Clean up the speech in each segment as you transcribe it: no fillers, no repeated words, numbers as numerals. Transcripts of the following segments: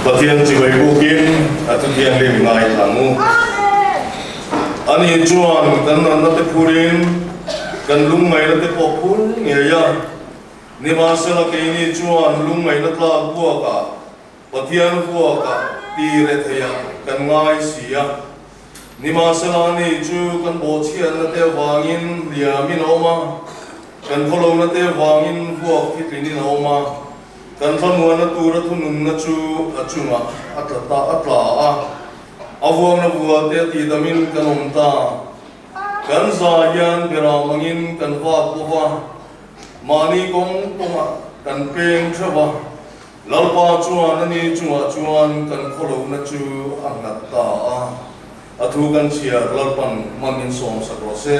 Pathian chibai bukin a thu thianghlim ngaithla ang u. Ani chuan kan natna te phurin kan lungngaihna te pawh phur ngei a. Nimahsela keini chuan lungngaihna tlak buakah Pathian vuakah ti re theiah kan ngai si a. Nimahsela ani chu kan bawhchhiatna te avangin hliamin a awm a, kan khawlohna te avangin vuak thitlinin a awm a, kan thlamuanna tura thununna chu a chungah a tla ta a tla a, a vuakna vual te a tihdamin kan awm ta. Kan za hian beram angin kan vak bawk a, mahni kawng kawngah kan peng theuh a. Lalpa chuan ani chungah chuan kan khawlohna chu a nghat ta a, a thu kan chhiar Lalpan hman in sawmsak rawh se.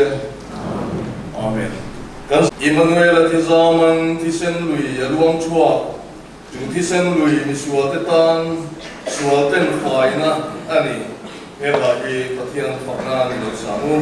Amen. Kan Immanuela thizaman thisen lui a luang chhuak, chu thisen lui misualte tan sual ten faina a ni. He hla hi Pathian fakna a ni lo sang u.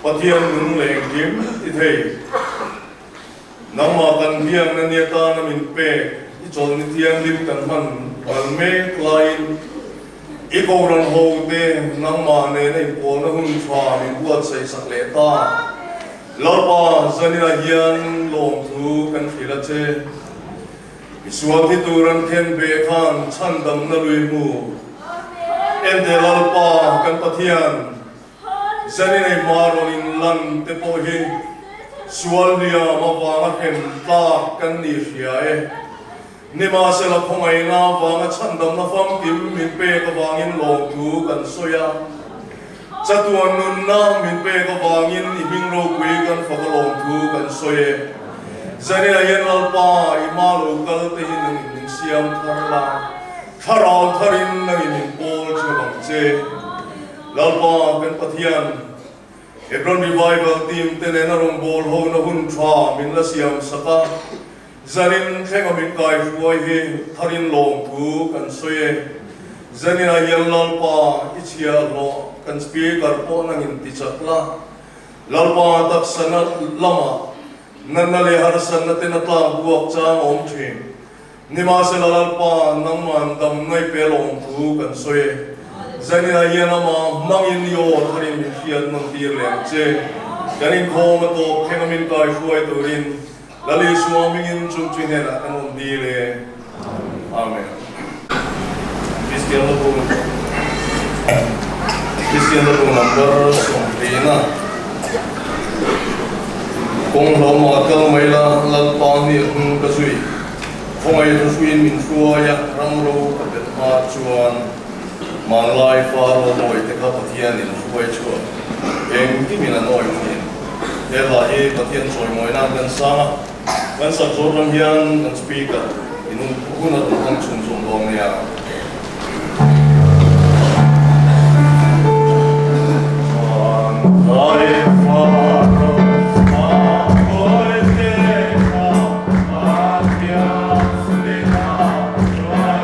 Pathian nung leh engkim ti thei. Nangmah kan biakna ni atana min pek i chawlhni thianghlim kan hman ral mek laiin i kohhran hote nangmah nena inpawlna hun tha min buatsaih sak leh ta. Lalpa, zaninah hian lawmthu kan hrilh a che. I sual thi tur an khen ve khan chhandamna lui hmu. Ente Lalpa kan Pathian, zanin ei hma rawn in lan te pawh hi sual liam avanga hrem tlak kan ni hria e. Nimahsela khawngaihna avanga chhandamna famkim min pek avangin lawmthu kan sawi a. Chatuan nunna min pek avangin i hming ropui kan fak a lawmthu kan sawi e. Zanina hian Lalpa i hma lo kal te hi nangin min siam thar la, thlarau tharin nangin min pawl theuh ang che. Lalpa kan Pathian, Hebron Revival team te nena rawngbâwl hona hun tha min la siam sak a, Zanin thlenga min kaihruai hi tharin lawmthu kan sawi e. Zaninah hian Lalpa i chhia hlawh kan speaker pawh nangin ti chak la. Lalpa taksa lamah natna leh harsatna ten a tlak buak chang a awm thin. Nimahsela Lalpa nangman damna i pe lawmthu kan sawi e. Zaninah hian amah hmangin i aw tharin min hriat nawn tir leh ang che. Kan inkhawm a tawp thlenga min kaihruai turin Lal Isua hmingin chung chu hnenah kan awm dil e. Amen. Kristian Hlabung Kristian Hlabung number sawmhlihna Kawng hlauhmah kal mai la, Lalpa hniak hnung ka zui. Khawngaih thuhruiin min hruai a, ram ro ka belh hma chuan Hmanlai Faro bawi te kha Pathianin hruai chhuak engkimin an awi thin. He hla hi Pathian chawimawi nan kan sang a, kan sak zawt ram hian kan speaker in hun a rawn hmang chhun zawm dawn nia. Hmanlai Faro bawi te kha Pathianin a hruai chhuak.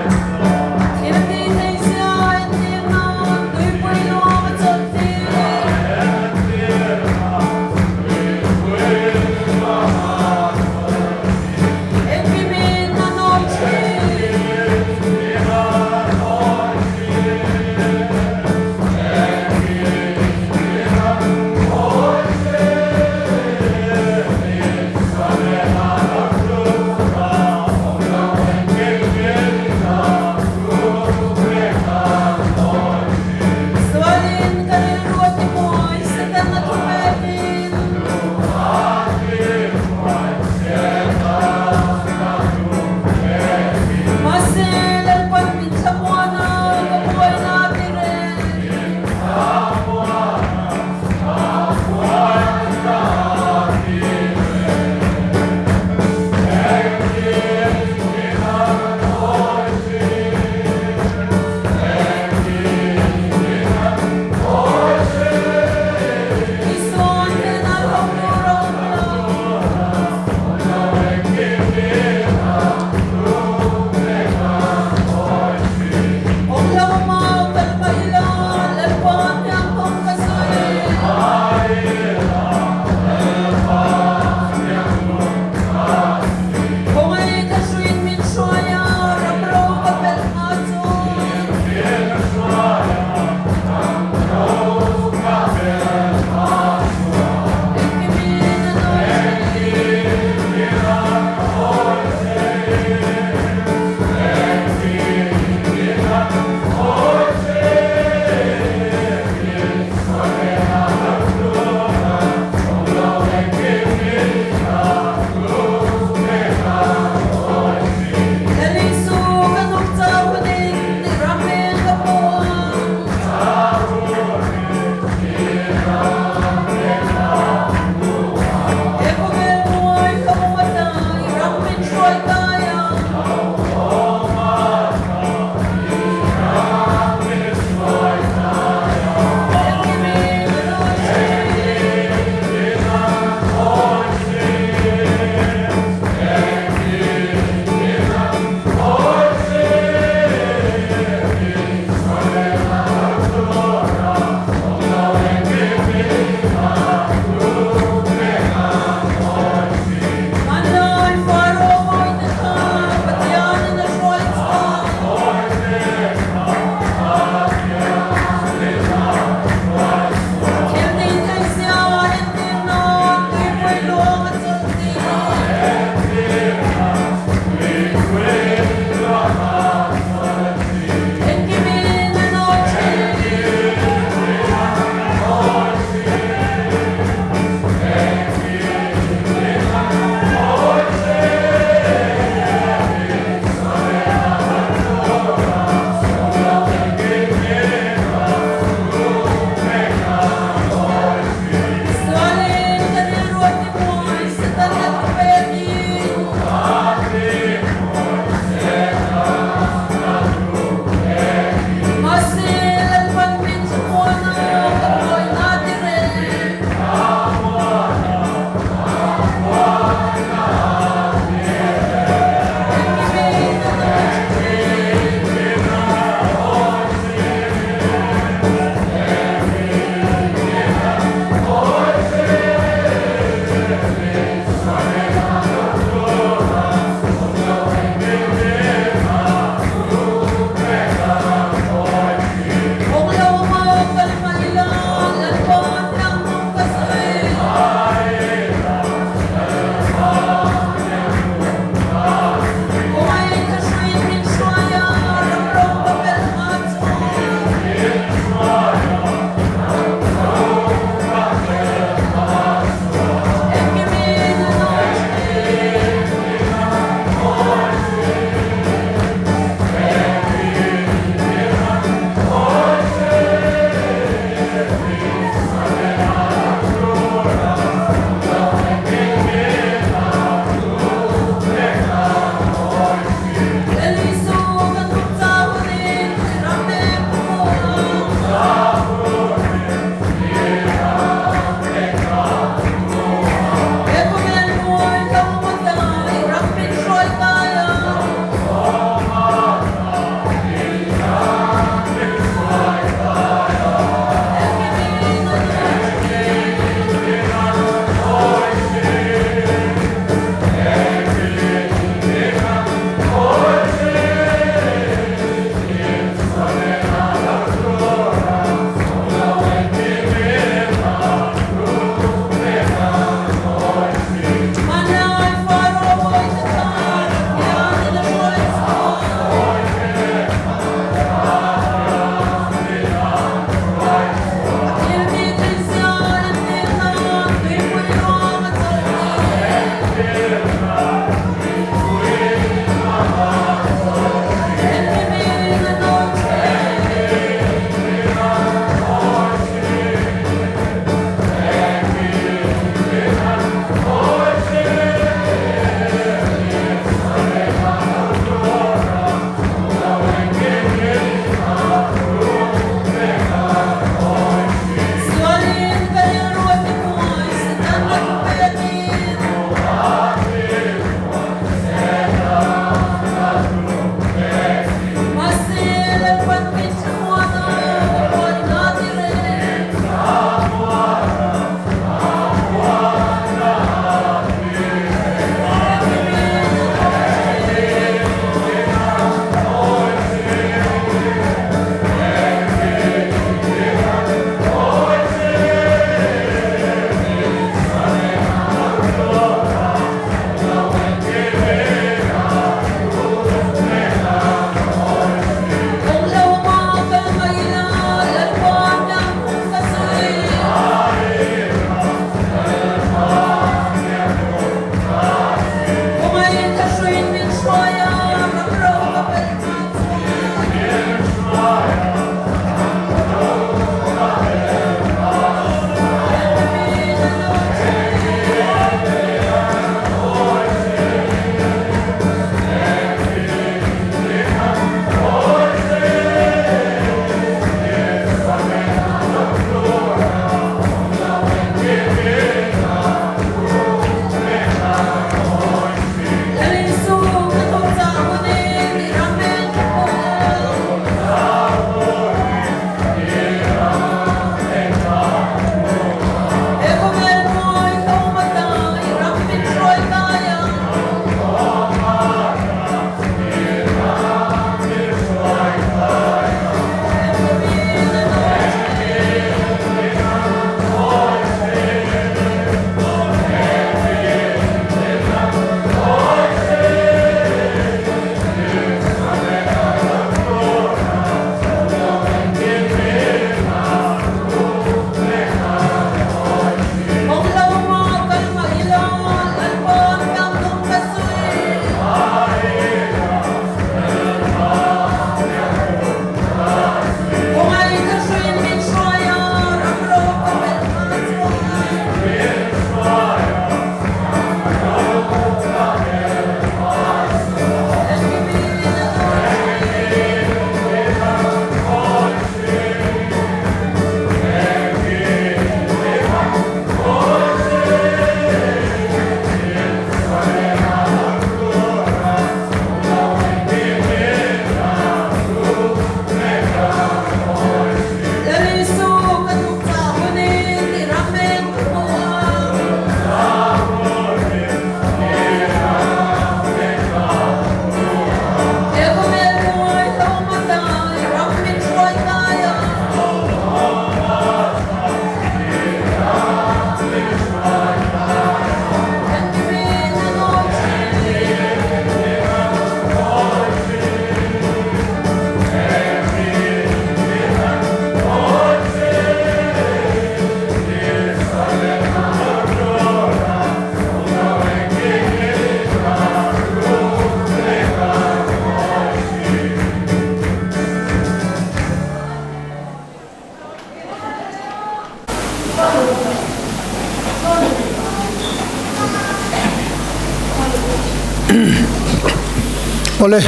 Awle,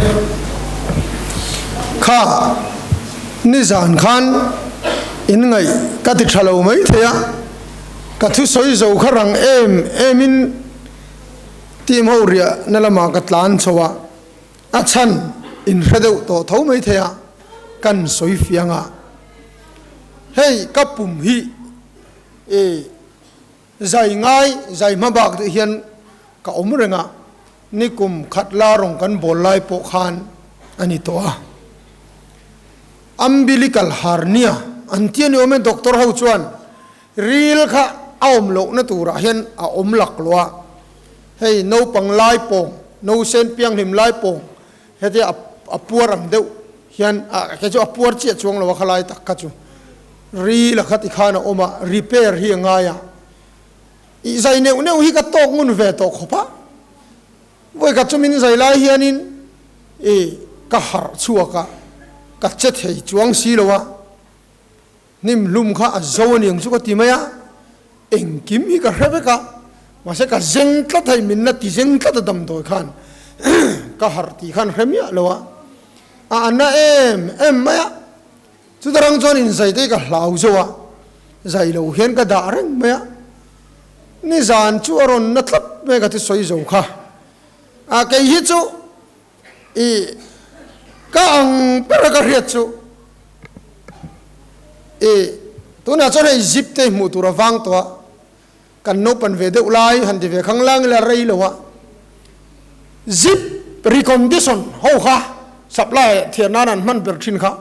kha nizan khan in ngaih ka ti tha lo mai thei a, ka thusawi zo kha rang em em in team ho riah na lamah ka tlan chho a, a chhan in hre deuh tawh tho mai thei a, kan sawi fiang a, hei ka pum hi e. Zai ngai, zai hma bak deuh hian ka awm reng a, nikum khat la rawng kan bawl lai pawh khan a ni tawh a. Umbilical hernia an ti a ni awm e, doctor ho chuan ril kha a awm lohna turah hian a awm laklawh a, hei naupang lai pawng, nausen pianghlim lai pawng hetia a puar ang deuh hian a kei chu a puar chiah chuang lo a khalai tak kha chu ril a kha ti khan a awm a repair hi a ngai a ih zai neuh neuh hi ka tawk ngun ve tawh khawp a vawi khat chu min zai lai hianin ih ka harh chhuak a ka che thei chuang si lo a Hnim hlum kha a zo aniang chu ka ti mai a, engkim hi ka hre vek a, mahse ka zeng tlat hei min la ti zeng tlat a damdawi khan ka harh tih khan hre miah lo a, a ana em em mai a, chuta rang chuan inzai te hi ka hlau zo a, zai lo hian ka dah reng mai a, nizan chu a rawn na tlat mai ka ti sawi zo kha, a kei hi chu I ka ang ber a ka hriat chu i tunah chuan hei zip te hmuh tur a vang tawh a, kan naupan ve deuh lai han ti ve khang lang ila rei lo a, zip recondition ho kha supply thian nan an hman ber thin kha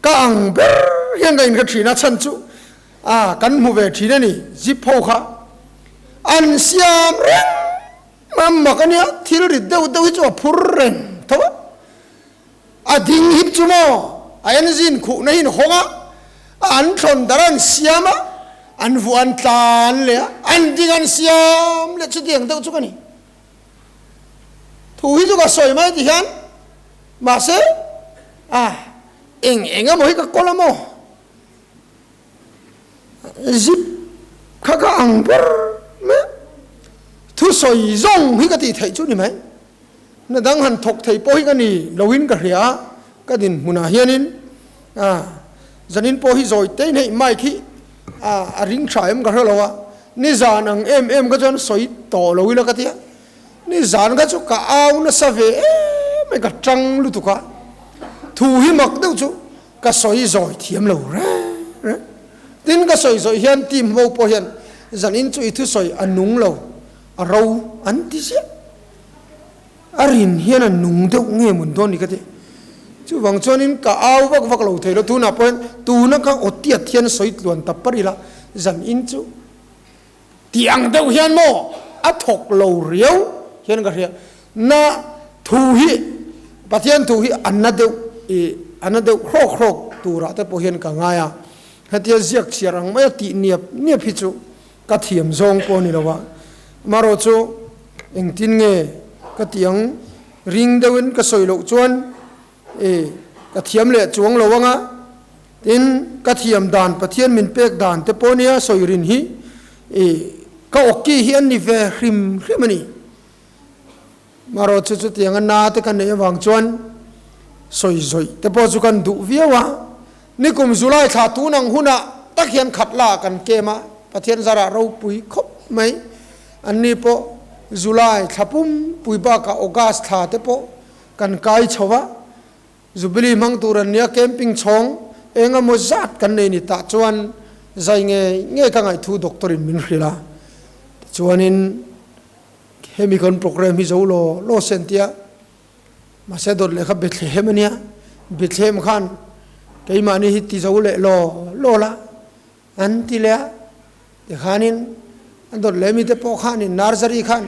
ka ang ber hian ka inhre thin a chhan chu a kan hmu ve thin a ni zip ho kha an siam reng. Mam mak a nia, thil rit deuh deuh hi chu a phur reng tho a, a ding hip chu maw a engine khuhna hi in hawng a, an thlawn dar an siam a, an vuah an tlan leh a, an ding an siam leh chutiang deuh chu ka ni. Thu hi chu ka sawi mai ti hian mahse a eng eng emaw hi ka kawl a maw? Zip kha ka ang ber mai a, thusawi zawng hi ka tih theih chu ni mai. Na dang han thawk thei pawh hi ka ni loin ka hria a, ka dinhmunah hianin zanin pawh hi zawi te in hei mic hi a ring tha em ka hre lo a, nizan ang em em kha chuan sawi tawh lo ila ka ti a, nizan kha chu ka au nasa ve em mai ka tang lutuk a, thu hi mak deuh chu Ka sawi zawi thiam lo reng reng. Tin ka sawi zawi hian team ho pawh hian zanin chu i thusawi a nung lo, a ro an ti ziah. A rin hian a nung deuh nge mun dawn ni ka ti. Chuvang chuanin ka au vak vak lo thei lo. Tunah pawh hian tuna ka aw tiat hian sawi tluan ta par ila zanin chu tih ang deuh hian maw a thawk lo riau hian ka hria. Na thu hi Pathian thu hi a na deuh i a na deuh hrawk hrawk turah te pawh hian ka ngai a, hetia ziak chhiar ang maia tih niap niap hi chu ka thiam zawng pawh a ni lo a, amaherawh chu engtin nge ka tih ang ring deuhin ka sawi loh chuan i ka thiam leh chuang lo ang a, tin ka thiam dan Pathian min pek dan te pawh nia sawi rin hi i ka awki hi an ni ve hrim hrim a ni. Marawh chu chutianga na te ka neih avang chuan sawi zawih te pawh chu kan duh viau a, nikum July thla tun ang hunah tak hian khat la kan kem a, Pathian zarah ropui khawp mai. Anni pawh July thla pumpui bakah August thla te pawh kan kai chho a, Jubilee hmang tur an nia camping chhawng eng emaw zat kan nei ni tah chuan zai ngei ngei ka ngaihthu doctor in min hrilh a, tichuanin Hemi kan program hi zo law law sen tia mahse dawt leh kha Bethlehem ania Bethlehem khan keimahni hi ti zo leh law law la an ti leh a tikhanin an dawt leh mite pawh khanin nursery khan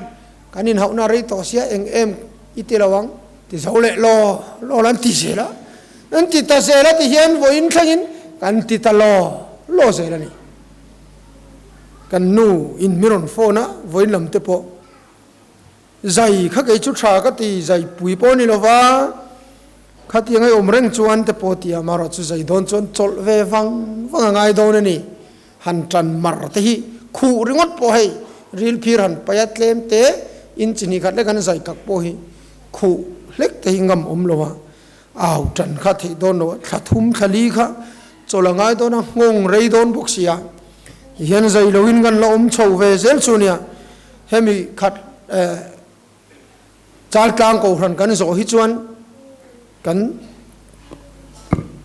kan inhauhna rei tawh sia eng em i ti lo ang ti zo leh law law la an ti zel a an ti ta zel a ti hian vawiin thlengin kan ti ta law law zel a ni. Kan nu in mi rawn phone a, vawiin lam te pawh zai kha kei chu tha ka ti, zai pui pawh a ni lo va, khatiang a awm reng chuan te pawh tia amaherawh chu zai dawn chuan chawlh ve vang vang a ngai dawn a ni. Han tan mar te hi khuh ringawt pawh hei ril phir han paih a tlem te. Inch hnih khat lek an zai kak pawh hi khuh hlek te hi ngam awm lo a, au tan kha theih dawn lo a, thla thum thla li kha chawlh a ngai dawn a, nghawng rei dawn bawk si a, tihian zai loin kan la awm chho ve zel chu nia, hemi khat eh Chaltlang Kohhran kan zawh hi chuan kan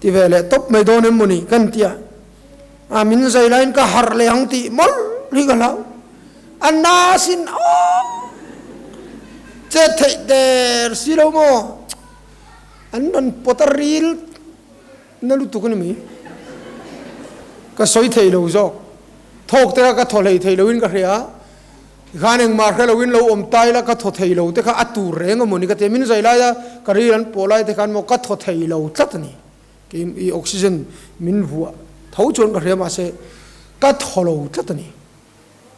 ti ve leh tawp mai dawn em mawni kan ti a, a min zai laiin ka harh leh ang tih mawlh hi ka hlau, a na sin aw chet theih der si lo maw, an rawn pawt a ril na lutuk a ni mai, ka sawi thei lo zawk, thawk te kha ka thaw hlei thei loin ka hria. Tikhan engmah hre loin lo awm ta ila ka thaw thei lo te kha a tur reng a mawni ka ti a, min zai laia ka ril an pawh lai te khan maw ka thaw thei lo tlat a ni. Kei i oxygen min vuah tho chuan ka hria mahse ka thaw lo tlat a ni.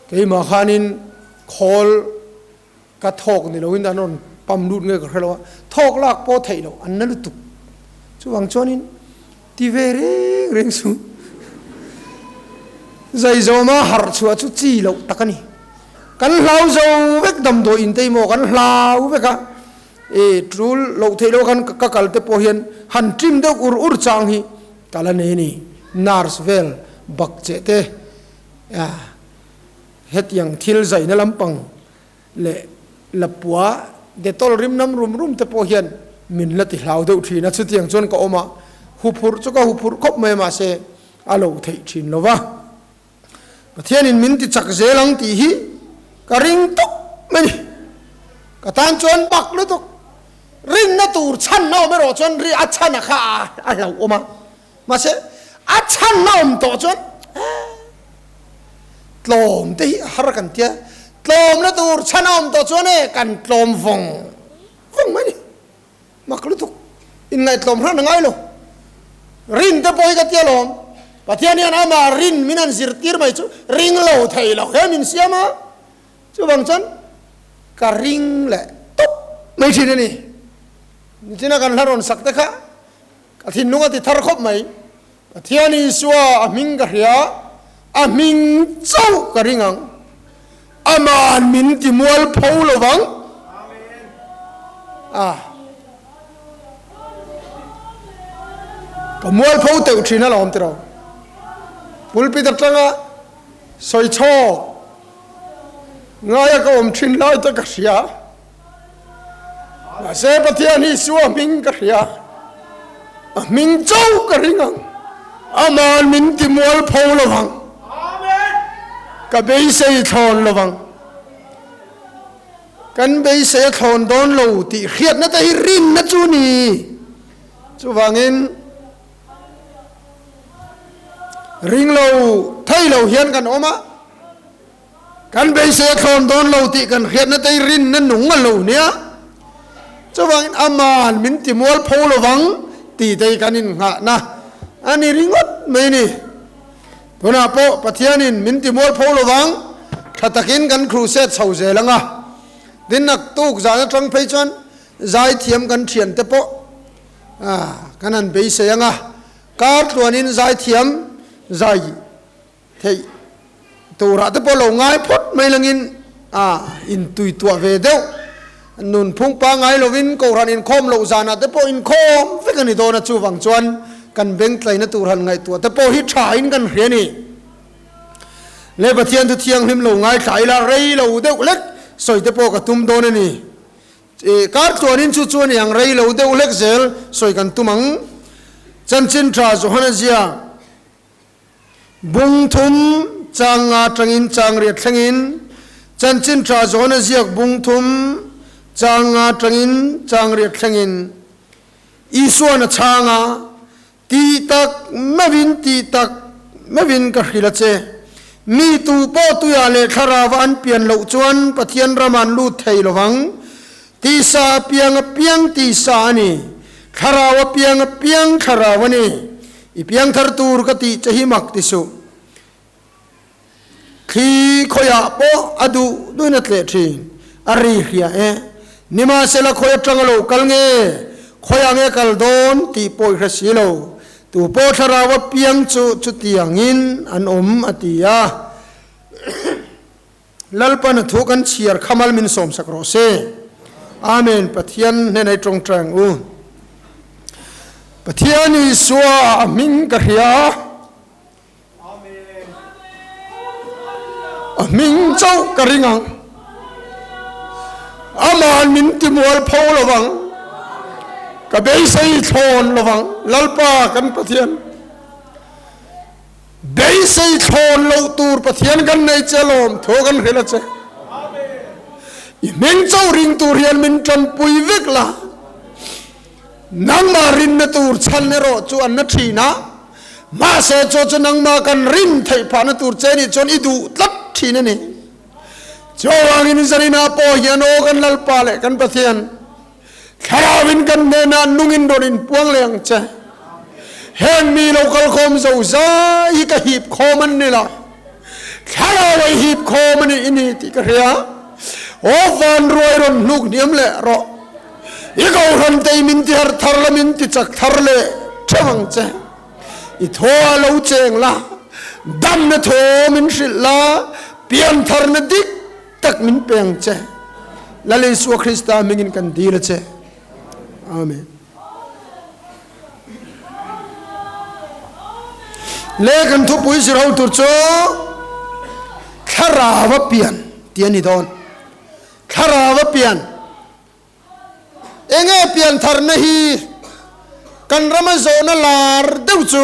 Keimah khanin khawl ka thawk ni loin an rawn pam lut nge ka hre lo a, thawk lak pawh theih loh an na lutuk. Chuvang chuanin Ti ve reng reng chu Zaizawma harh chhuah chu chi loh tak a ni. Kan hlau zo vek damdawi in te emaw kan hlau vek a, e tul loh theih loh khan ka kal te pawh hian han trim deuh ur ur chang hi ka la nei a ni. Nurse vel bak cheh te hetiang thil zaina lampang leh Lapua Dettol rim nam rum rum te pawh hian min la ti hlau deuh thin a, chutiang chuan ka awm a, huphurh chu ka huphurh khawp mai a mahse a lo theih thin lo va. Pathianin min ti chak zel ang tih hi ka ring tawp mai ni. Ka tan chuan bak lutuk rinna tur chhan a awm erawh chuan ri a chhan a kha a hlauhawm a, Mahse, a chhan a awm tawh chuan tlawm te hi a har kan tia, tlawmna tur chhan a awm tawh chuan e kan tlawm vawng vawng mai ni. Mak lutuk, inngaihtlawm hran a ngai lo. Rin te pawh hi ka tia lawm, Pathian hian amah rin min han zirtir mai chu ring lo thei lo he min siam a, chuvang chuan ka ring leh tawp mai thin a ni. Nichina kan hla rawn sak te kha Ka thinlung a ti thar khawp mai. Pathian Isua a hming ka hria, a hming chauh ka ring ang. Aman min ti mual pho lo vang. Ah. Ka mual pho teuh thin alawm tiraw. Pulpit atanga sawi chhawk ngaia ka awm thin lai te ka hria. Mahse Pathian hi Isua hming ka hria, a hming chauh ka ring ang, Aman min ti mual pho lo vang, ka beisei thlawn lo vang. Kan beisei a thlawn dawn lo tih hriatna te hi rinna chu ni. Chuvangin ring lo thei lo hian kan awm a. Kan beisei a thlawn dawn lo tih kan hriatna te hi rinna nung a lo nia. Chuvangin Aman min ti mual pho lovang tih te hi kan innghahna a ni ringawt mai ni. Tunah pawh Pathianin min ti mual pho lovang tha takin kan crusade chho zel ang a. Tin naktuk zan atang phei chuan zaithiam kan thiante pawh kan han beisei ang a. Kar tluanin zaithiam zai Theih turah te pawh lo ngai phawt mai langin a intuituah ve deuh. Nunphung pangngai lovin Kohhran inkhawm loh zanah te pawh inkhawm vek a ni dawn a, chuvang chuan kan bengtlaina tur han ngaihtuah te pawh hi thain kan hria a ni. Le Pathian thu thianghlim lo ngaithla ila rei lo deuh hlek sawi te pawh ka tum dawn a ni. Kar tluanin chu chu a ni ang rei lo deuh hlek zel sawi kan tum ang. Chanchin tha Johana zia. Bung thum chang nga tangin chang riat thlengin, Chanchin tha zawn a ziak bung thum chang nga tangin chang riat thlengin, Isuan a chhang a, Tih tak meuhin, tih tak meuhin ka hrilh a che. Mi tu pawh tuiah leh thlarauva an pian loh chuan Pathian ram an lut thei lovang. Tisa apiang apiang tisa a ni, thlarau apiang apiang thlarau a ni. I piangthar tur ka tih che hi mak ti suh. Thli khawiah pawh a duh duhin a tleh thin, a ri hria e. Nimahsela khawi atang a lo kal nge, khawiah nge kal dawn tih pawh i hre si lo. Tu pawh thlarau apiang chu chutiangin an awm a ti a. Lalpan a thu kan chhiar khamal min sawmsak rawh se. Amen Pathian hnenah i tawngtai ang u. Pathian Isua a hming ka hria. A hming chauh ka ring ang. Aman min timual pho lovang. Ka beisei thlawn lovang. Lalpa kan Pathian. Beisei thlawn loh tur Pathian kan nei che lawm thaw kan hrilh a che. I hming chauh ring tur hian min tanpui vek la. Nangmah rinna tur chhan erawh chu an na thin a, mahse chu chu nangmah kan rin theih phahna tur che nih chuan i duh tlat thin a ni. Chuvangin zaninah pawh hian aw kan Lalpa leh kan Pathian, Thlarauin kan hnenah nungin rawn inpuang leh ang che. Heng mi lo kal khawm zo zai hi ka hip khawm an ni lo. Thlarau ai hip khawm a nih i ni tih ka hria. Aw van ruai rawn hnuk hniam leh rawh. I kohhran tei min ti harh thar la min ti chak thar leh theuh ang che. I thaw a lo cheng la, damna thaw min hrilh la, piantharna dik tak min pe ang che. Lal Isua Krista hmingin kan dil a che. Amen. Le kan thupui zir ho tur chu thlarau a pian tih a ni dawn. Thlarau a pian. Enge piantharna hi kan rama zawhna lar deuh chu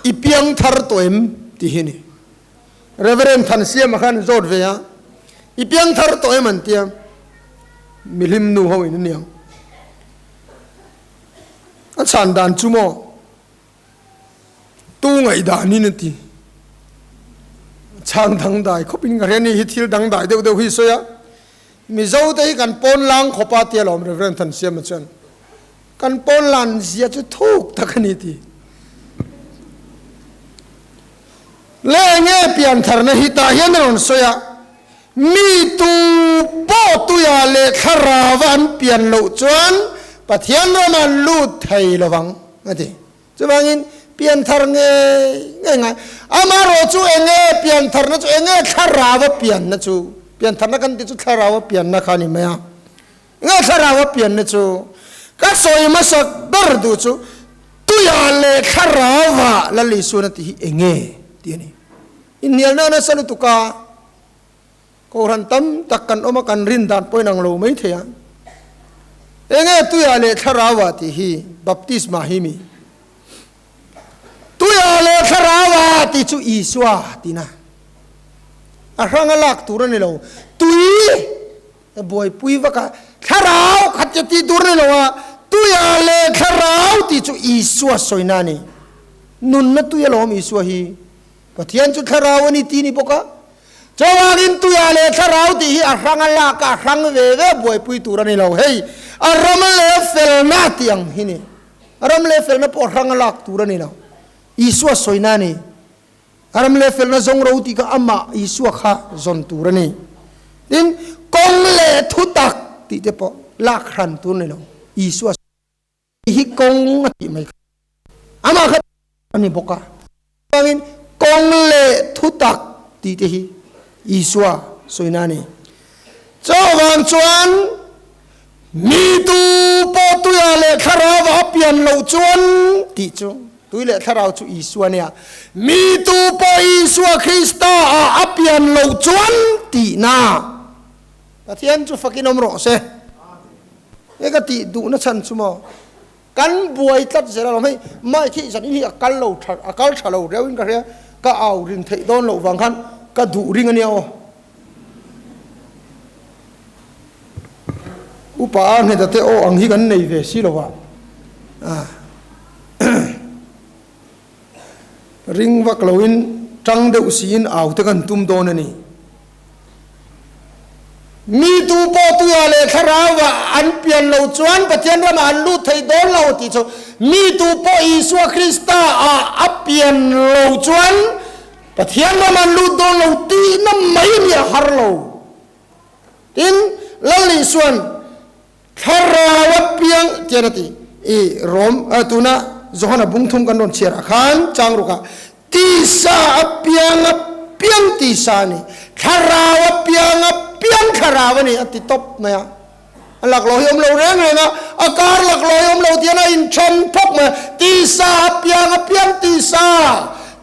i piangthar tawh em tih hi a ni. Reverend Thansiama khan zawt ve a, i piangthar tawh em an tia, mihlim nu ho in a niang. A chhan dan chu maw tu ngaihdan in a ti. Chhang dangdai khawp in ka hria ni hi thil dangdai deuh deuh hi sawi a, Mizo te hi kan pawn lang khawp a tia lawm Reverend Thansiama chuan kan pawn lan zia chu thuk tak a ni ti. Le enge piantharna hi tah hian a rawn sawi a, mi tu pawh tuia leh thlarau an pian loh chuan Pathian ram an lut thei lovang a ti. Chuvangin pianthar ngei ngei ngai. Amaherawh chu enge piantharna chu enge thlarau a pianna chu piantharna kan tih chu thlarau a pianna kha a ni mai a. Enge thlarau a pianna chu ka sawi hmasak ber duh chu tuia leh thlarauah Lal Isuan a tih hi enge tih a ni. Inhnialna nasa lutuk a. Kohhran tam tak kan awm a, kan rin dan pawhin ang lo mai thei a. Enge tuiah leh thlarauah tih hi baptisma hi mi? Tuiah leh thlarauah tih chu Isua tina. A hranga lak tur a ni lo. Tui buaipui vak a, thlarau khat che tih tur a ni lo a, tuiah leh thlarau tih chu Isua sawina a ni. Nunna tui alawm Isua hi. Pathian chu thlarau a ni tih a ni bawk a. Chuvangin tuia leh thlarau tih hi a hrang a lak a, a hrang ve ve buaipui tur a ni lo. Hei, a ram leh felna tih ang hi ni. A ram leh felna pawh a hrang a lak tur a ni lo. Isua sawina a ni. A ram leh felna zawng ro tih kha amah Isua kha zawn tur a ni. Tin, kawng leh thutak tih te pawh lak hran tur a ni lo. Isua. hi kawng a tih mai kha amah kha a ni bawk a. Chuvangin kawng leh thutak tih te hi Isua sawina a ni. Chuvang chuan mi tu pawh tuia leh thlarau a pian loh chuan tih chu tui leh thlarau chu Isua nia. Mi tu pawh Isua Krista ah a pian loh chuan tihna. Pathian chu fakin awm rawh se. Nge ka tih duhna chhan chu maw? Kan buai tlat zel alawm hei mike hi zan in hi a kal lo tha a kal tha lo reuh in ka hria ka au rin theih dawn loh vang khan ka duh ring ania aw. Upa a hneta te aw ang hi kan nei ve si lo a. Ring vak lo in tang deuh si in au te kan tum dawn a ni. Mi tu pawh tuia leh thlarau ah an pian lo chuan Pathian ramah an lut thei dawn lo tih chu mi tu pawh Isua Krista ah a pian lo chuan Pathian ramah an lut dawn lo tihna mai a ni a har lo. Tin, Lal Isuan Thlarau a piang tian a ti. I Rom, tuna Johana bungthum kan rawn chhiar ah khan chang ruk ah, Tisa a piang a piang. piang tisa a ni, thlarau a piang a piang thlarau a ni a ti tawp mai a. A laklawh hi awm lo reng reng a, a kar laklawh hi awm lo tian a inthen phawk mai a, tisa a piang a piang tisa,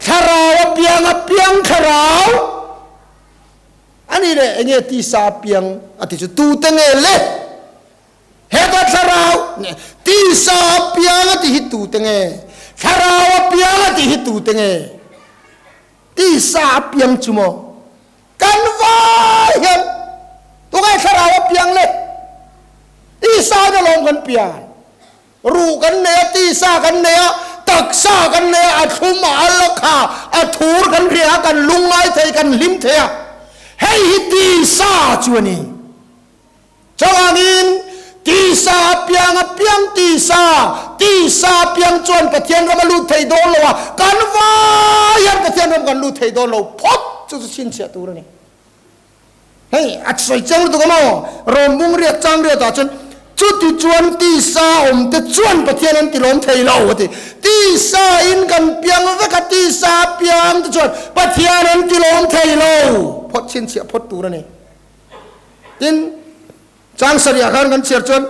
thlarau a piang a piang thlarau a ni leh enge tisa a piang a ti chu tute nge le? Heta thlarau tisa a piang a ti hi tute nge? Thlarau a piang a ti hi tute nge? Tisa a piang chu maw? Kan vai hian tungai thlarau a piang le? Tisa in alawm kan pian. Ruh kan nei a, tisa kan nei a, taksa kan nei a, a thlum, a al, a kha, a thur kan hria a, kan lungngai thei, kan hlim thei a. Hei hi tisa chu a ni. Chuvangin, tisa a piang a piang tisa, tisa a piang chuan Pathian ram a lut thei dawn lo a, kan vai hian Pathian ram kan lut thei dawn lo phawt chu chu chhinchhiah tur a ni. Hei, a sawi chiang lutuk a maw? Rawmbung riat chang riatah chuan, Chuti chuan tisa awmte chuan Pathian an tilawm thei lo a ti. Tisa in kan piang vek a, tisa a piang te chuan Pathian an tilawm thei lo phawt chhinchhiah phawt tur a ni. Tin, chang sarih ah khan kan chhiar chuan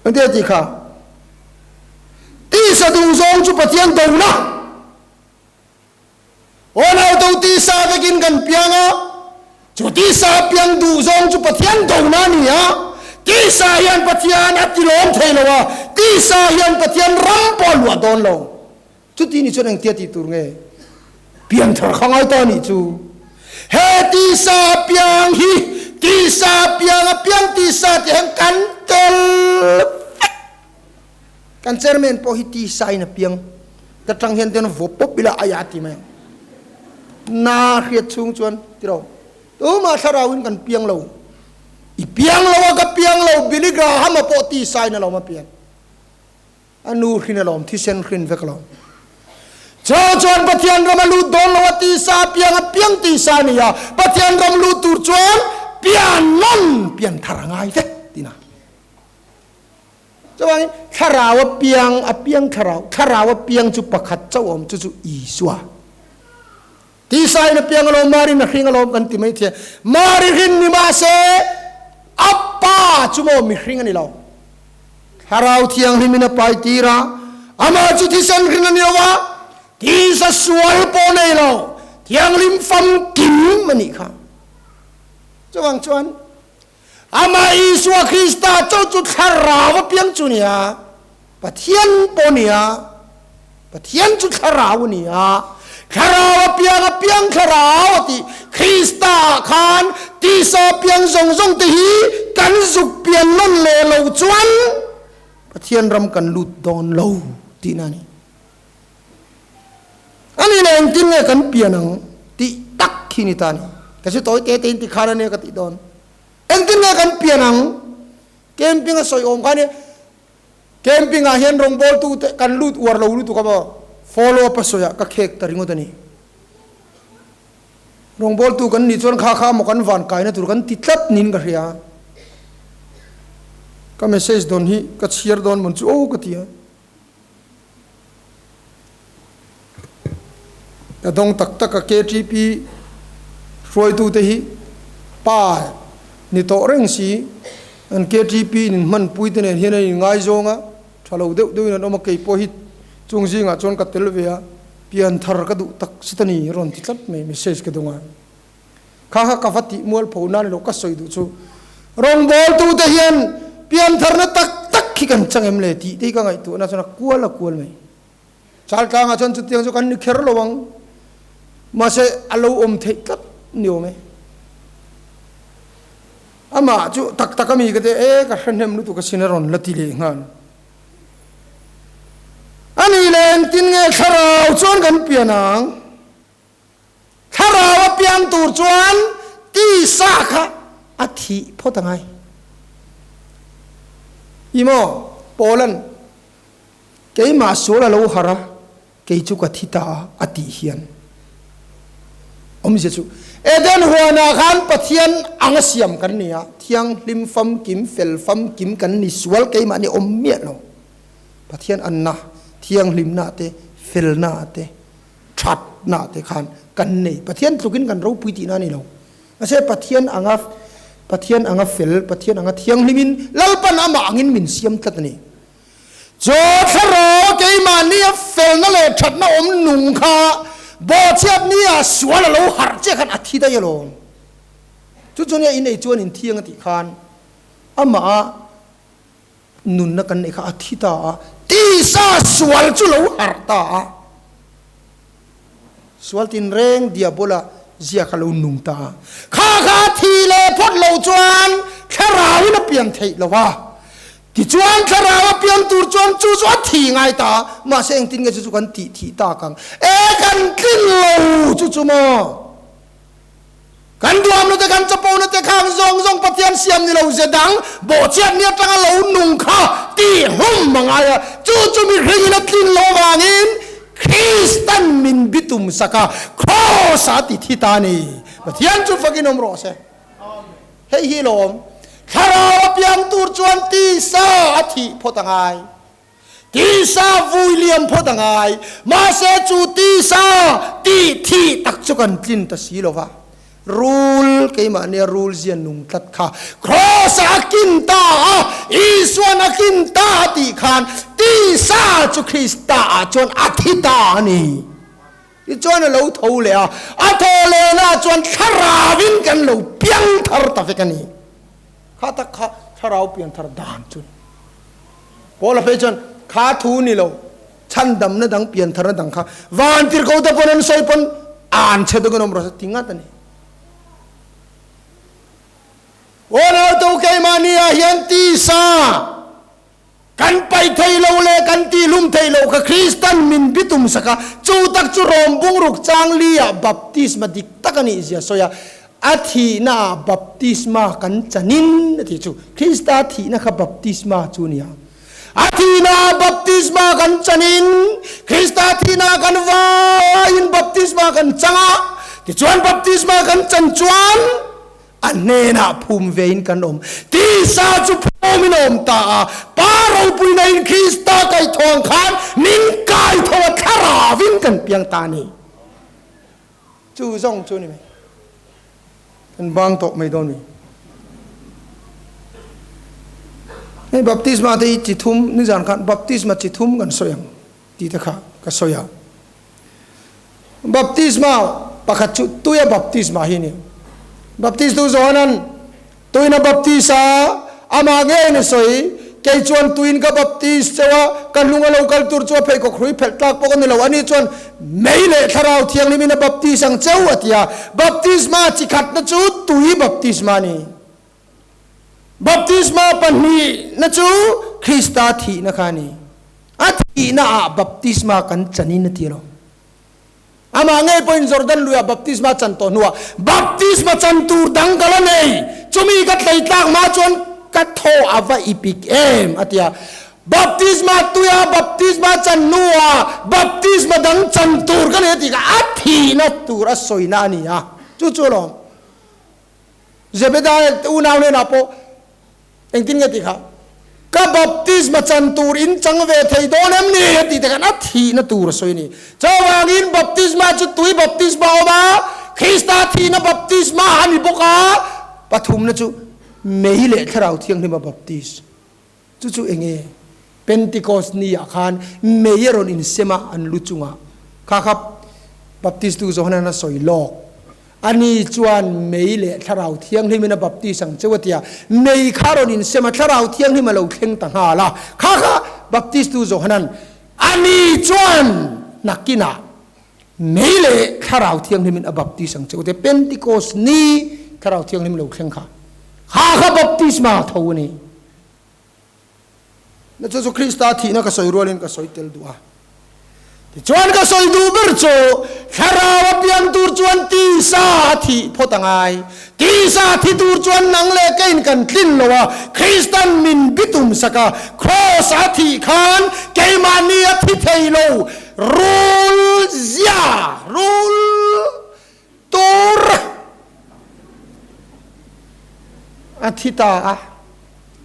engti a tih kha? Tisa duh zawng chu Pathian dona. Aw nauto tisa vekin kan piang a, chu tisa piang duh zawng chu Pathian dona a ni a, tisa hian Pathian a tilawm thei lo a, tisa hian Pathian ram pawh a luah dawn lo. Chuti ni chuan engtia tih tur nge? Pianthar kha ngai ta nih chu. He tisa piang hi tisa piang a piang tisa tih hian kan tel vek. Kan chairman pawh hi tisa in a piang. Ta tang hian ten vaw pawp ila a ya ti mai ang. Na hriat chhung chuan tiro. Tumah thlarau in kan piang lo. I piang lo a ka piang lo Billy Graham a pawh tisa in a lo a pian. A nu hrin alawm, thisen hrin vek alawm. Chu chuan Pathian ram a lut dawn lo a, tisa piang a piang tisa a ni a, Pathian ram lut tur chuan pian nawn pian thar a ngai vek tina. Chuvangin thlarau a piang a piang thlarau, thlarau a piang chu pakhat chauh a awm, chu chu Isua. Tisa in a piang alawm, Mari in a hring alawm kan ti mai thei a. Mari hrin ni mahse a pa chu maw mihring a ni lo. Thlarau Thianghlim in a pai tir a, amah chu thisen hrin a ni lo va, tisa sual pawh nei lo, Thianghlim famkim a nih kha. Chuvang chuan amah Isua Krista chauh chu thlarau a piang chu a ni a, Pathian pawh a ni a, Pathian chu thlarau a ni a, thlarau a piang a piang thlarau a tih Krista ah khan tisa piang zawng zawng te hi kan zuk pian nawn leh lo chuan Pathian ram kan lut dawn lo tihna a ni. A ni leh engtin nge kan pian ang tih tak khi ni ta a ni. Ka si tawi te te in ti khan a nia ka tih dawn. Engtin nge kan pian ang? Camping a sawi awm kha a nia. Camping ah hian rawngbawltu te kan lut uar lo lutuk a maw? Follow up a sawi ah ka khek ta ringawt a ni. Rawngbawltu kan nih chuan kha kha maw kan van kaina tur kan ti tlat niin ka hria. Ka message dawn hi ka chhiar dawn mawn chu aw ka ti a. Ka dawng tak tak a KTP hruaitu te hi pa ni tawh reng si an KTP in hmanpui te nen hian an in ngaizawng a, tha lo deuh deuhin an awm a, kei pawh hi chung zingah chuan ka tel ve a, pian thar ka duh tak zet a ni rawn ti tlat mai message ka dawng a. Kha kha ka va tih mual pho nan lo ka sawi duh chu rawngbawltu te hian piantharna tak tak hi kan chang em le tih te hi ka ngaihtuahna chuan a kual a kual mai. Chaltlangah chuan chutiang chu kan ni kher lo ang mahse a lo awm theih tlat ni awm e. Amah chu tak tak a mi ka ti e ka hre hnem lutuk asin a rawn la ti leh nghal. A nih leh engtin nge thlarau chuan kan pian ang? Thlarau a piang tur chuan tisa kha a thih phawt a ngai. I maw? Paula'n, Keimah sual a lo har a, kei chu ka thi ta a, a tih hian awmzia chu Eden huanah khan Pathian anga siam kan ni a, thianghlim famkim, fel famkim kan ni, sual keimah ni awm miah lo. Pathian anna, thianghlimna te, felna te. Thatna te khan kan nei. Pathian tlukin kan ropui tihna a ni lo. Mahse Pathian anga Pathian anga fel, Pathian anga thianghlimin Lalpan amah angin min siam tlat a ni. Chaw thlarau keimahni a felna leh thatna awm nung kha bawhchhiat nia sual a lo harh chiah khan a thi daih alawm. Chu chu nia in ei chuan in thiang a tih khan amah a nunna kan neih kha a thi ta a, tisa sual chu lo harh ta a, sual tinreng diabola zia kha lo nung ta a, kha kha a thi leh phawt lo chuan thlarauin a pian theih lo a, tichuan thlarau a pian tur chuan chu chu a thi ngai ta a, mahse engtin nge chu chu kan tih thih tak ang? E kan tlin lo chu chu maw? Kan duamna te, kan chapona te khang zawng zawng Pathian siam ni lo ze dang bawhchhiat ni atanga lo nung kha tih hlum a ngai a. Chu chu mihringin a tlin loh avangin Kristan min bitum sak a, Kraws a ti thi ta a ni. Pathian chu fakin awm rawh se. Hei hi lawm, Thlarau a piang tur chuan tisa a thih phawt a ngai. Tisa vui liam phawt a ngai, mahse chu tisa tih thih tak chu kan tlin ta si lo va. Rul, keimah nia rul zia nung tlat kha Kraws ah a kin ta a, Isuan a kin ta a tih khan tisa chu Krista ah chuan a thi ta a ni. Tichuan a lo tho leh a, a thaw lehna ah chuan thlarauin kan lo piang thar ta vek a ni. Kha tak kha thlarau pian thar dan chu a ni. Paula phei chuan, Kha thu ni lo, chhandamna dang, piantharna dang kha vantirhko te pawn an sawi pawn an chhe deuhin awm rawh se ti ngat a ni. Aw nautu keimahni ah hian tisa kan paih thei lo leh kan tihlum thei lo kha Kristan min bitum sak a, chu tak chu Rom bungruk chang li ah baptisma dik tak a nih zia sawi a, A thihna ah baptisma kan chanin a tih chu Krista thihna kha baptisma chu a ni a. A thihna ah baptisma kan chanin Krista thihna ah kan vaiin baptisma kan chang a, tichuan baptisma kan chan chuan a hnenah phum vein kan awm. Tisa chu phumin a awm ta a, Pa ropuina in Krista kaihthawng khan min kaitho a thlarauin kan piang ta a ni. Chu zawng chu ni mai. Kan bang tawh mai dawn mi. Hei baptisma te hi chi thum nizan khan baptisma chi thum kan sawi ang tih te kha ka sawi a. Baptisma pakhat chu tuia baptisma hi a ni. Baptistu Johanan Tuin a baptis a, amah ngeiin a sawi, Kei chuan tuin ka baptis cheu a, ka hnung a lo kal tur chu a pheikhawk hrui phelh tlak pawh ka ni lo. Ani chuan mei leh Thlarau Thianghlimin a baptis ang cheu, a ti a. Baptisma chi khatna chu tui baptisma a ni. Baptisma pahnihna chu Krista thihna kha a ni. A thihnaah baptisma kan chanin a ti lo. Amah ngei pawhin Jordan luiah baptisma chan tawh hnuah baptisma chan tur dang ka la nei, chumi ka tleitlak hma chuan ka thaw a va i pik em, a ti a. Baptisma tuia baptisma chan hnuah baptisma dang chan tur ka nei a tih kha a thihna tur a sawina a ni a, chu chu alawm. Zebediah te unau hnenah pawh Engtin nge tih kha? Ka baptisma chan tur in chang ve thei dawn em ni? A tih te khan a thihna tur a sawi a ni. Chuvangin baptisma chu tui baptisma a awm a, Krista thihna baptisma a ni bawk a, pathumna chu mei leh Thlarau Thianghlima baptis. Chu chu enge? Pentecost ni ah khan mei a rawn insem a an lu chungah. Kha kha Baptistu Johanan a sawi lawk. Ani chuan mei leh Thlarau Thianghlimin a baptis ang cheu a ti a, mei kha a rawn insem a, Thlarau Thianghlim a lo thleng ta nghal a. Kha kha Baptistu Johanan, Ani chuan nakinah mei leh Thlarau Thianghlimin a baptis ang cheu a ti a. Pentecost ni Thlarau Thianghlim lo thleng kha, kha kha baptisma tho a ni. Na chu chu Krista thihna ka sawi rualin ka sawi tel duh a. Tichuan ka sawi duh ber chu Thlarau a piang tur chuan tisa a thih phawt a ngai. Tisa thi tur chuan nang leh keiin kan tlin lo a, Kristan min bitum sak a, Kraws a thih khan keimahni a thi thei lo, rul zia, rul tur a thi ta a,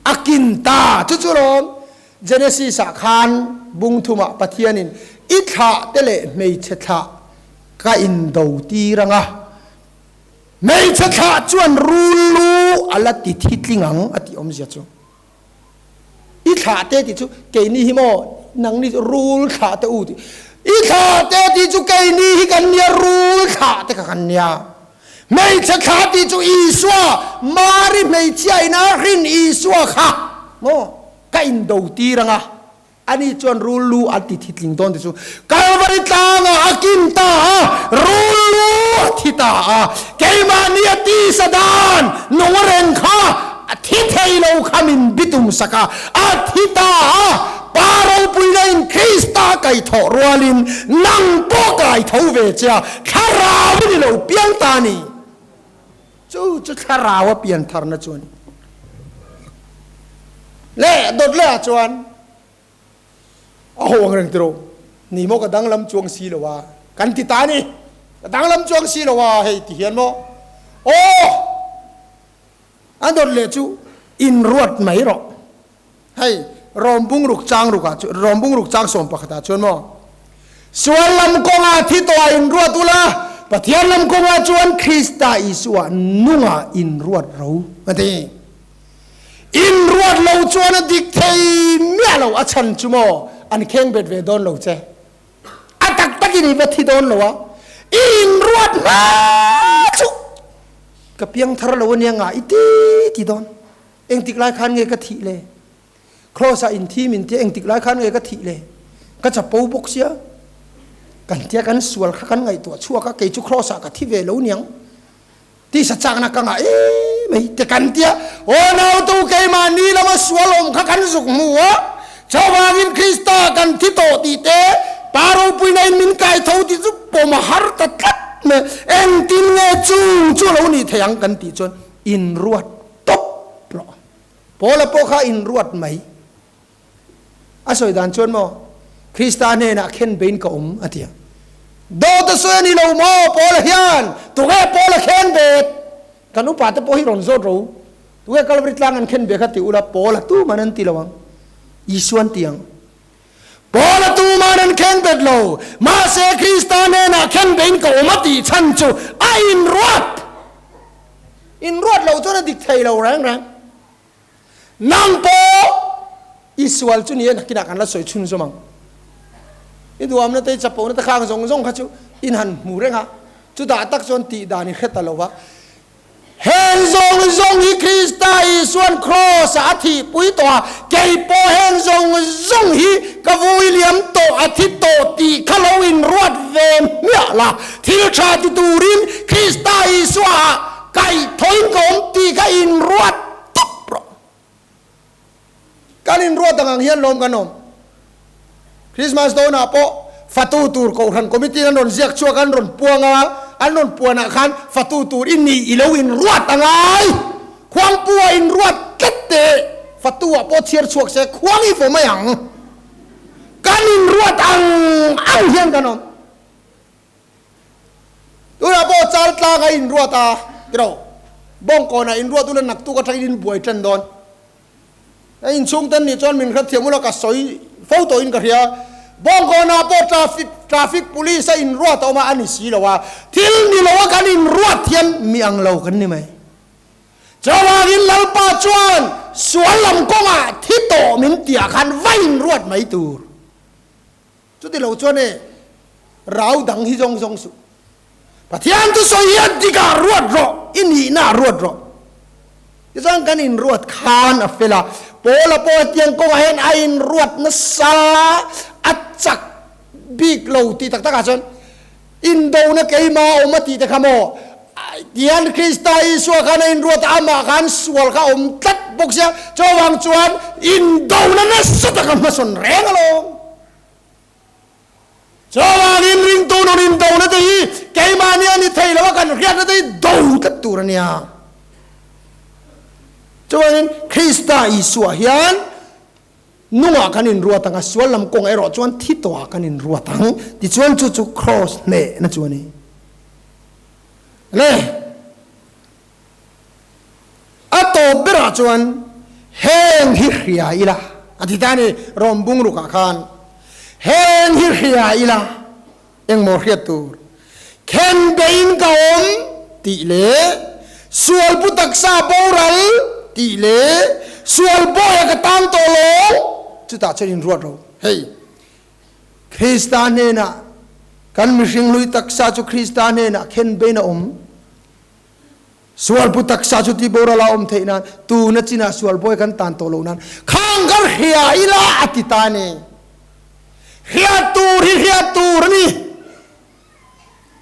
a kin ta. Chu chu lawm Genesis ah khan bung thumah Pathianin i thlah te leh hmeichhe thlah. Ka indo tir ang a, hmeichhe thlah chuan rul lu a la ti thi tling ang a tih awmzia chu. I thlah te tih chu keini hi maw nangni chu rul thlah te u tih. I thlah te tih chu keini hi kan nia rul thlah te kha kan nia. Hmeichhe thlah tih chu Isua, Mari hmeichhia ina hrin Isua kha maw ka indo tir ang a. Ani chuan rul lu a ti thi tling dawn ti chu Kalvari tlangah a kin ta a, rul lu a thi ta a, keimahni a tisa dan nung reng kha a thi thei lo kha min bitum sak a, a thi ta a, Pa ropuina in Krista kaithawh rualin nang pawh kaitho ve che a, thlarau in i lo piang ta a ni. Chu chu thlarau a pian tharna chu a ni. Leh dawt leh ah chuan a ho ang reng tiro ni maw ka danglam chuang si lo a kan ti ta a ni. Ka danglam chuang si lo a hei ti hian maw aw a dawt leh chu inruat mai rawh. Hei Rawmbung ruk chang ruk ah chuan Rawmbung ruk chang 11 ah chuan maw Sual lam kawngah thi tawh ah inruat ula, Pathian lam kawngah chuan Krista Isua nungah inruat ro a ti. Inruat lo chuan a dik thei miah lo, a chhan chu maw an kheng bet ve dawn lo che. A tak takin i va thi dawn lo a, i inruat hma chu ka piang thar lo ania ngah i ti ti dawn. Engtik lai khan nge ka thih le? Kraws ah in thi min tia engtik lai khan nge ka thih le? Ka chapo bawk sia. Kan tia kan sual kha kan ngaihtuah chhuak a, kei chu kraws ah ka thi ve lo niang. Tisa chakna ka ngah em mai te kan tia, aw nautu keimahni lama sual awm kha kan zuk hmu a, chuvangin Krista kan thi tawh tih te, Pa ropuina in min kai tho tih chu pawm a har ta tlat mai. Engtin nge chung chu lo nih thei ang kan tih chuan inruat tawp rawh. Paula pawh kha inruat mai. A sawi dan chuan maw, Krista hnenah khen bein ka awm a ti a. Dawt a sawi a ni lo maw Paula hian? Tunge Paula khen bet? Kan upa te pawh hi rawn zawt ro. Tunge Kalvari tlang an khen be kha ti ula, Paula tuman an ti lo ang. Isua an ti ang. Paula tuman an khen bet lo. Mahse Krista hnenah khen bein ka awm a tih chhan chu a inruat. Inruat loh chuan a dik thei lo reng reng. Nang pawh i sual chu ni e, nakinah kan la sawi chhun zawm ang. I duamna te, i chapona te khang zawng zawng kha chu in han hmu reng a, chutah tak chuan tih dan i hre ta lo va. Heng zawng zawng hi Krista Isuan Kraws-ah a thihpui tawh a, kei pawh heng zawng zawng hi ka vui liam tawh, a thi tawh tih kha lo inruat ve hmiah la. Thil tha ti turin Krista Isua-ah kaihthawhin ka awm tih kha inruat tawp rawh. Kan inruat ang ang hian lawm kan awm. Christmas dawnah pawh fatu tur Kohhran Committee an rawn ziak chhuak a, an rawn puang a, an rawn puanah khan fatu tur i nih i lo inruat a ngai. Khuangpu-ah inruat tlat teh, fatu-ah pawh chhiar chhuak se khuang i vaw mai ang. Kan inruat ang ang hian kan awm. Tunah pawh chal tlang a inruat a, tiraw? Bawngkawnah inruat ula naktuk atangin in buai tan dawn. A inchhung ten nih chuan min hrethiam ula ka sawi fo tawhin ka hria. Bawngkawnah pawh traffic traffic police a inruat a awm a, a ni si lo a. Thil ni lo a kan inruat hian mi ang lo kan ni mai. Chuvangin Lalpa chuan sual lam kawngah thi tawh min tihah khan va inruat mai tur. Chuti lo chuan e, rau dang hi zawng zawng suh. Pathian thusawi hi a dikah ruat rawh, i nihna ah ruat rawh. Tichuan kan inruat khan a fel a, Paula pawh hetiang kawngah hian a inruat nasa, a chak bik lo tih tak takah chuan indona keimah a awm a tih te kha maw, tihian Krista Isua khan a inruat a, amah khan sual kha a awm tlat bawk sia, chuvang chuan indona nasa taka hmasawn reng alawm. Chuvangin ringtu nun indona te hi keimahni a ni thei lo a, kan hriatna te hi do tlat tur a nia. Chuvangin Krista Isua hian nungah kan inruat ang a, sual lam kawng erawh chuan thi tawhah kan inruat ang. Tichuan chu chu kraws hnehna chu a ni. Le A tawp berah chuan heng hi hria ila, a ti ta a ni, Rom bungrukah khan heng hi hria ila, engmaw hriat tur? Khenbeiin ka awm tih leh sual pu taksa boral tih leh sual bawiha ka tang tawh lo chutah chuan inruat ro. Hei, Krista hnenah kan mihring hlui taksa chu Krista hnenah khenbeiin a awm. Sual pu taksa chu ti boral a awm theih nan tuna chinah sual bawi kan tan tawh loh nan khang kan hria ila a ti ta a ni. Hriat tur hi hriat tur a ni.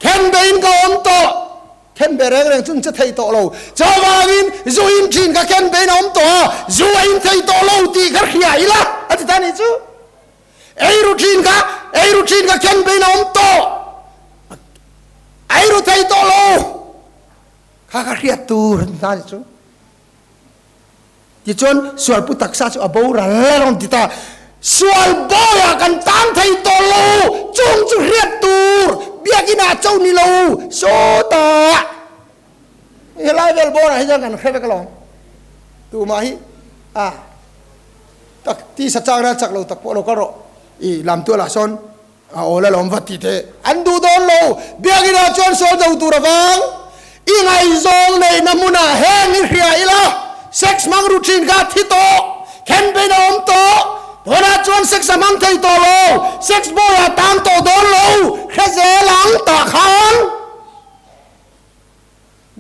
Khenbeiin ka awm tawh. Khenbe reng reng chu an che thei tawh lo. Chuvangin zu in thin kha khenbeiin a awm tawh a, zu a in thei tawh lo tih kha hria ila a ti ta a nih chu. Eiru thin kha eiru thin kha khenbeiin a awm tawh. Eiru thei tawh lo. Kha kha hriat tur a ni ta a nih chu. Tichuan sualpu taksa chu a boral a rawn ti ta. Sual bawiah kan tang thei tawh lo, chung chu hriat tur biakinah cho ni lo sawtah helai vel bawrah hi chuan kan hre vek alawm. Tumah hi a tak tisa chakna chak lo tak pawh lo kal rawh i lam tualah sawn a awl alawm va ti teh. An duh dawn lo, biakinah chuan sawl do tur avang i ngaihzawng neihna hmunah heng i hria ila, sex hmang ru thin kha thi tawh, then bein a awm tawh, tunah chuan sex a hmang thei tawh lo, sex boy ah tang tawh dawn lo, hre zel ang tah khan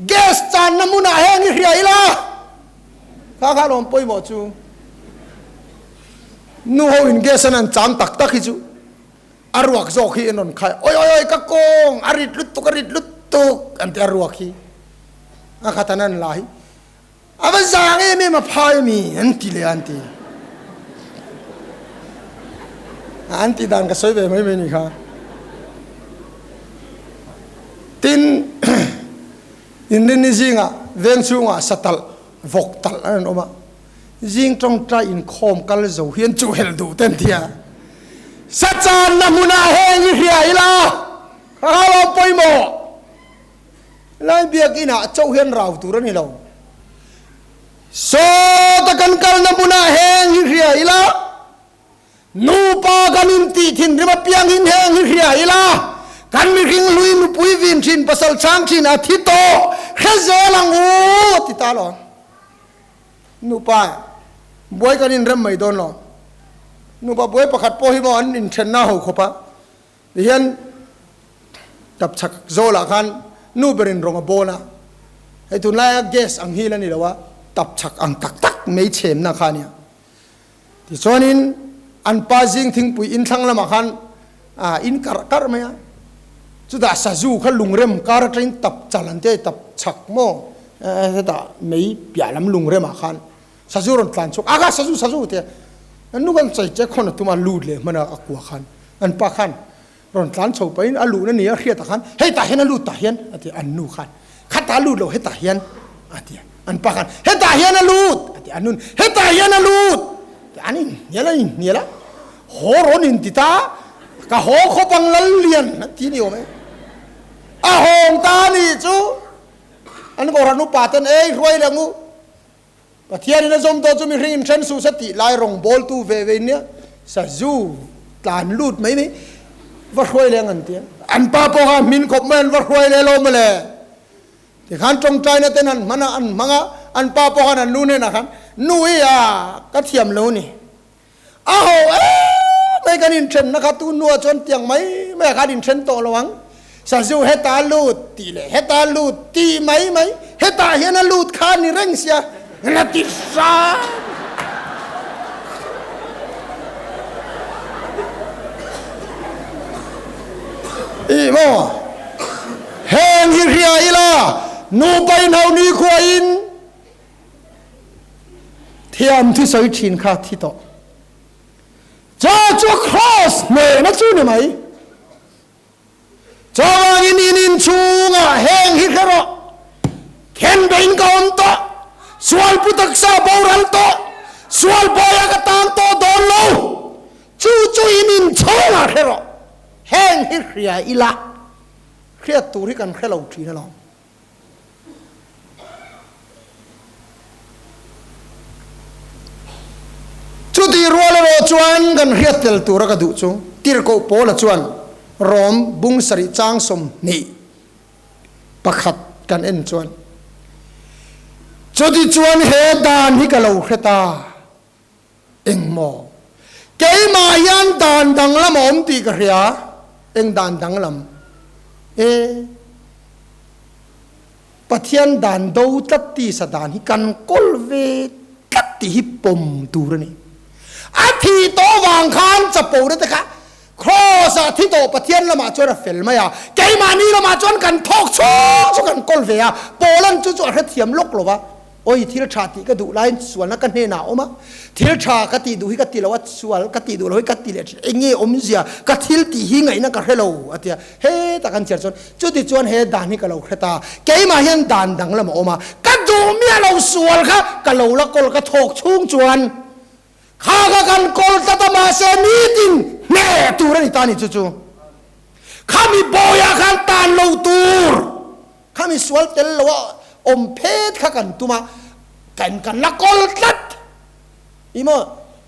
gas channa hmunah heng i hria ila, kha kha lawm pawimawh chu. Nu ho in gas an an chang tak tak hi chu a ruak zawk hi an rawn khai oi oi oi ka kawng a rit lutuk a rit lutuk an ti a ruak hi a khat an an la hi a va zang em em a phai ami an ti leh an ti an ti dan ka sawi ve mai mai ni kha tin inrinni zingah veng chhungah satalh vawk talh an rawn awm a Zing tawngtai inkhawm kal zo hian chu helh duh te an ti a. Sachanna hmunah heng i hria ila, ka hau a pawimawh. Helai biakinah chauh hian rau tur a ni lo. Sawta kan kalna hmunah heng hi hria ila, nupa kan intih thinrim apiangin heng hi hria ila, kan mihring hlui nupui vin thin pasal chang thin a thi tawh hre zel ang u a ti ta lo. Nupa buai kan inrem mai dawn lo. Nupa buai pakhat pawh hi maw an inthenna ho khawp a, tihian tapchhak zawlah khan nu berin rawng a bawn a, hei tunlaia gas ang hi la ni lo a, tapchhak ang tak tak mei chhemna kha a nia. Tichuanin an pa zing thingpui inthlang lamah khan a in karh karh mai a, chutah sazu kha lungrem kar atangin tap chal an tia tap chhak maw hetah mei piah lam lungremah khan sazu rawn tlan chhuak a kha sazu sazu tia an nu khan chai che khawn a tum a lut leh hman a a kua khan an pa khan rawn tlan chho pahin a luhna ni a hriatah khan hei tah hian a lut tah hian a ti an nu khan khatah a lut lo hetah hian a ti an pa khan hetah hian a lut a ti an nun hetah hian a lut an inhnial an inhnial a haw rawn inti ta ka haw khawp ang lal lian a ti ni awm e a hawng ta ni chu an kohhran upa ten ei hruai leh ngu Pathianin a zawm tawh chu mihring in then suh se tih lai rawngbawltu ve ve nia sazu tlan lut mai mai va hruai leng an tia. An pa pawh kha hmin khawp mai an va hruai leh lo mawle. Tikhan tawngtaina ten an hman a an hmang a an pa pawh khan an nu hnenah khan nu hi a ka thiam lo ni. A ho em mai kan inthenna kha tu hnuah chuan tiang mai mai ah khan inthen tawh lo ang. Sazu heta lut tih leh heta lut tih mai mai hetah hian a lut kha a ni reng sia la ti hram. Ih maw heng hi hria ila nupa inho nikhuain Thiam thi sawi thin kha thi tawh. Chaw chu cross hnehna chu ni mai. Chuvangin in inchhungah heng hi hre rawh. Khenbein ka awm tawh. Sual pu taksa boral tawh. Sual bawia ka tang tawh dawn lo. Chu chu in inchhungah hre rawh. Heng hi hria ila hriat tur hi kan hre lo thin alawm. Chutih rual erawh chuan kan hriat tel tura ka duh chu Tirhkoh Paula chuan Rom bung sarih chang 20. Pakhat kan en chuan, Chutichuan he dan hi ka lo hre ta. Engmaw? Keimah hian dan danglam a awm tih ka hria. Eng dan danglam? E, Pathian dan do tlat tisa dan hi kan kawl ve tlat tih hi pawm tur a ni. A thih tawh vang khan chapo na te kha Kraws ah thi tawh Pathian lamah chuan a fel mai a, keimahni lamah chuan kan thawk chhung chu kan kawl ve a, Paulan chu chu a hrethiam lawk lo va, Awi thil tha tih ka duh laiin sualna ka hnenah a awm a, thil tha ka tih duh hi ka ti lo a, sual ka tih duh lo hi ka ti leh thin, eng nge awmzia ka thil tih hi ngaihna ka hre lo a ti a, hetah kan chhiar chuan chuti chuan he dan hi ka lo hre ta, keimah hian dan danglam a awm a, ka duh miah lo sual kha ka lo la kawl ka thawk chhung chuan Kha kha kan kawl tlat a mahse nitin hneh tur a ni ta ni chu chu. Khami bawiah khan tan lo tur, khami sual tel lo a awm phet kha kan tum a, kan kan la kawl tlat. I maw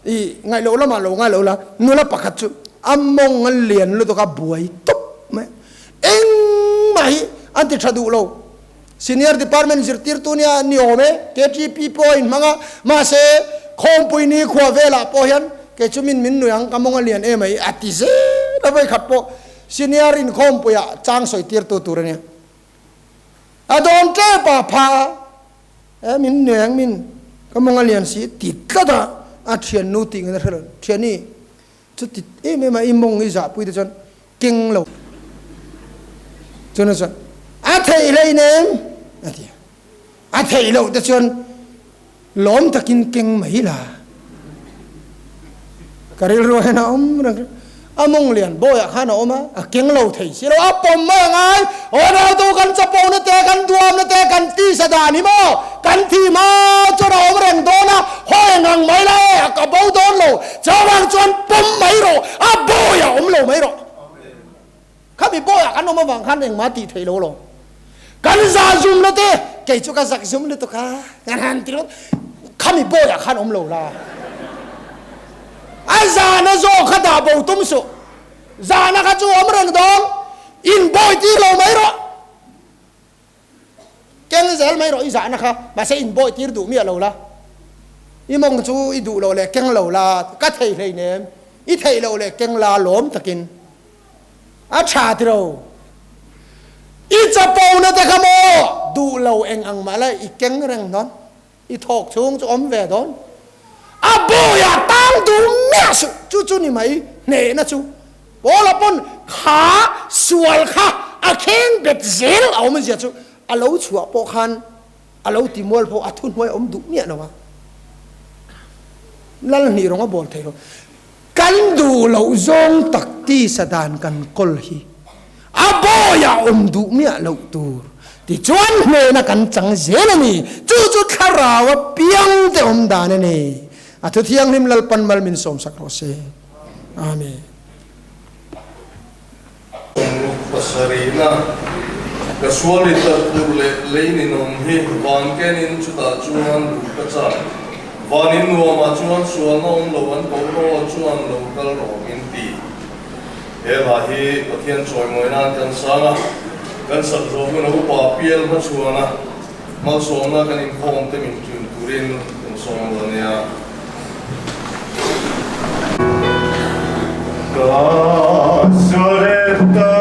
i ngaih loh lamah lo ngai lo la, nula pakhat chu a mawng a lian lutuk a buai tawp mai. Engmah hi an ti tha duh lo. Senior Department zirtirtu nia ni awm e, KTP pawh a inhmang a, mahse Khawmpui ni khua velah pawh hian kei chu min min nui ang ka mawng a lian em ai a ti zel a, vawikhat pawh Senior in Khawmpuiah chang sawi tirtu tur a nia. A dawn tlep a pha a, e min nui ang min ka mawng a lian si ti tlat a, a thiannu tih ngei na hre lo, thiani Chuti em em a i mawng i zahpui te chuan keng lo chuan a chuan a theih hlei nem a ti a, a theih loh te chuan lawm takin keng mai la ka rilru hian a awm reng a mawng lian bawiah khan a awm a, a keng lo thei si lo a pawm mai a ngai aw nautu kan chapo na te kan duam na te kan tisa dan hi maw kan thi hma chuan a awm reng dawn a hawi ngang mai la e a ka bo dawn lo Chuvang chuan pawm mai rawh, a bawi a awm lo mai rawh. Khami bawi ah kan awm avang khan engmah tih theih lo lo. Kan za zum na te, kei chu ka zak zum lutuk a, kan han ti ringawt, khami bawi ah khan awm lo la. A zana zawk kha dah bo tum suh, zana kha chu awm reng dawn, in bawi tir lo mai rawh. Keng zel mai rawh i zahna kha, mahse in bawi tir duh miah lo la, i mawng chu i duh loh leh keng lo la, ka thei hleinem, i theih loh leh keng la lawm takin a tha tiro. I chapo na te kha maw duh lo eng ang mah la i keng reng dawn, i thawk chhung chu awm ve dawn. A bawiah tang duh miah suh, chu chu ni mai hnehna chu. Paula pawn kha sual kha a kheng bet zel a awm zia chu a lo chhuah pawh khan a lo ti mual pawh a thuhnuai a awm duh miah lo a, lal hnih rawng a bawl thei lo. Kan duh loh zawng tak tisa dan kan kawl hi a bawiah awm duh miah loh tur tichuan hnehna kan chang zel a ni. Chu chu thlarau a piang te awm dan a ni. A thu thianghlim Lalpan mal min sawmsak rawh se. Amen. Ruk pasarihna, Ka sual i tlat tur leh lei ninawm hi van kenin chutah chuan duh ka chak. Van in nuamah chuan sualna awm lo an koh rawh chuan lo kal rawh min ti. He hla hi Pathian chawimawi nan kan sang a, kan sak zawh hun a upa pial hmachhuan a, Malsawmna kan inkhawm te min tun turin kan sawm lo nia. Ka sualeta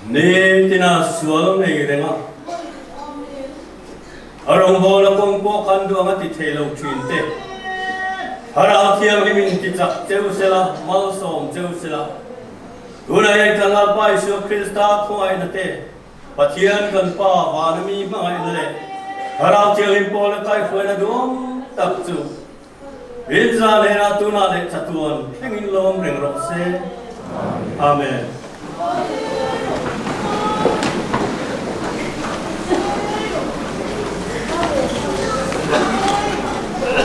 Nitina sual nei reng a, a rawngbawla kawng pawh kan duh anga ti thei lo thin te, Thlarau Thianghlim in ti chak cheu sela, malsawm cheu sela, tunah hian kan Lalpa Isua Krista khawngaihna te, Pathian kan Pa vana mi hmangaihna leh Thlarau Thianghlim pawla kaihhruaina duhawm tak chu Inza hnenah tunah leh chatuan thlengin lawm reng rawh se. Amen.